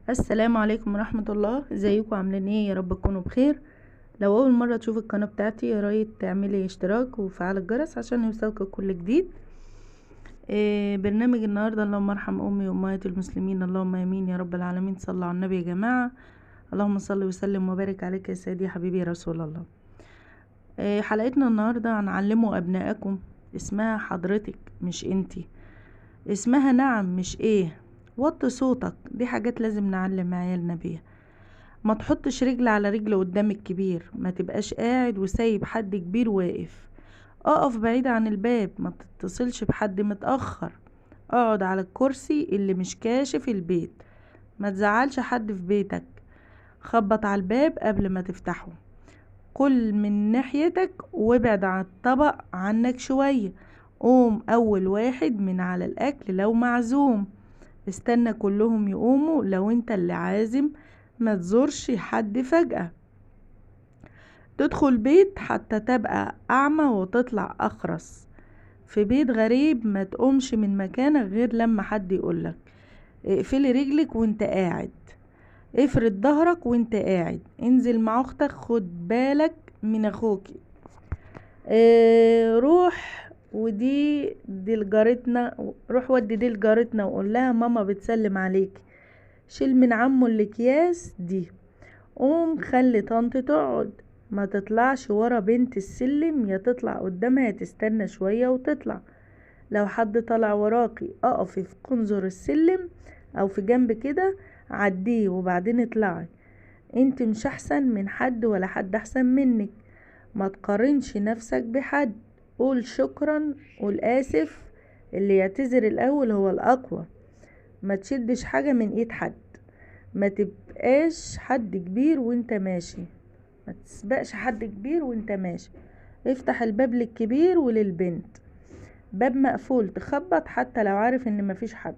السلام عليكم ورحمة الله. ازيكم عاملين ايه؟ يا رب تكونوا بخير. لو اول مرة تشوف القناة بتاعتي يا ريت تعملي اشتراك وفعل الجرس عشان يوصلك كل جديد. برنامج النهاردة اللهم ارحم امي وامهات المسلمين، اللهم امين يا رب العالمين. صلوا على النبي يا جماعة، اللهم صل وسلم وبارك عليك يا سيدي حبيبي رسول الله. حلقتنا النهاردة هنعلموا ابنائكم، اسمها حضرتك مش انتي، اسمها نعم مش ايه، وطي صوتك. دي حاجات لازم نعلم عيالنا بيها. ما تحطش رجل على رجل قدام الكبير، ما تبقاش قاعد وسايب حد كبير واقف، اقف بعيد عن الباب، ما تتصلش بحد متأخر، اقعد على الكرسي اللي مش كاشف البيت، ما تزعلش حد في بيتك، خبط على الباب قبل ما تفتحه، كل من ناحيتك وابعد عن الطبق عنك شوية، قوم اول واحد من على الاكل لو معزوم، استنى كلهم يقوموا لو انت اللي عازم، ما تزورش حد فجأة، تدخل بيت حتى تبقى اعمى وتطلع اخرس، في بيت غريب ما تقومش من مكانك غير لما حد يقولك، اقفلي رجلك وانت قاعد، افرد ظهرك وانت قاعد، انزل مع اختك، خد بالك من اخوكي، اه روح ودي دي لجارتنا، روح ودي دي لجارتنا وقول لها ماما بتسلم عليك، شيل من عمه الاكياس دي، قوم خلي طنط تقعد، ما تطلعش ورا بنت السلم، يا تطلع قدامها يا تستنى شوية وتطلع، لو حد طلع وراكي اقفي في قنزر السلم او في جنب كده عديه وبعدين اطلعي، انت مش احسن من حد ولا حد احسن منك، ما تقارنش نفسك بحد، قول شكرا قول اسف، اللي يعتذر الاول هو الاقوى، ما تشدش حاجة من ايد حد، ما تبقاش حد كبير وانت ماشي، ما تسبقش حد كبير وانت ماشي، افتح الباب للكبير وللبنت، باب مقفول تخبط حتى لو عارف ان مفيش حد،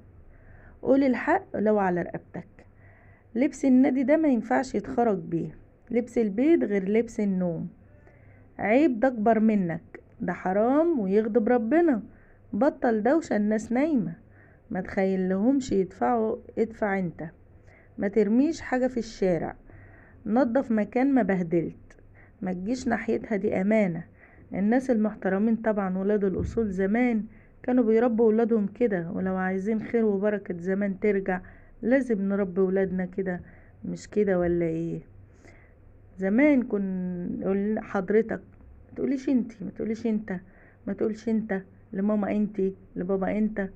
قول الحق لو على رقبتك. لبس النادي ده ما ينفعش يتخرج بيه، لبس البيت غير لبس النوم، عيب ده اكبر منك، ده حرام ويغضب ربنا، بطل دوشة الناس نايمة، ما تخيلهمش يدفعوا ادفع انت، ما ترميش حاجة في الشارع، نظف مكان ما بهدلت، ما تجيش ناحيتها دي امانة. الناس المحترمين طبعا ولاد الاصول زمان كانوا بيربوا ولادهم كده، ولو عايزين خير وبركة زمان ترجع لازم نربي ولادنا كده، مش كده ولا ايه؟ زمان كن حضرتك ما تقوليش انتي، ما تقوليش انت، ما تقولش انت لماما انتي، لبابا انت.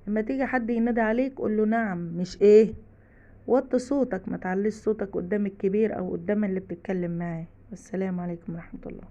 لما تيجي حد ينادي عليك قول له نعم مش ايه، وطي صوتك، ما تعليش صوتك قدام الكبير او قدام اللي بتتكلم معاه. والسلام عليكم ورحمة الله.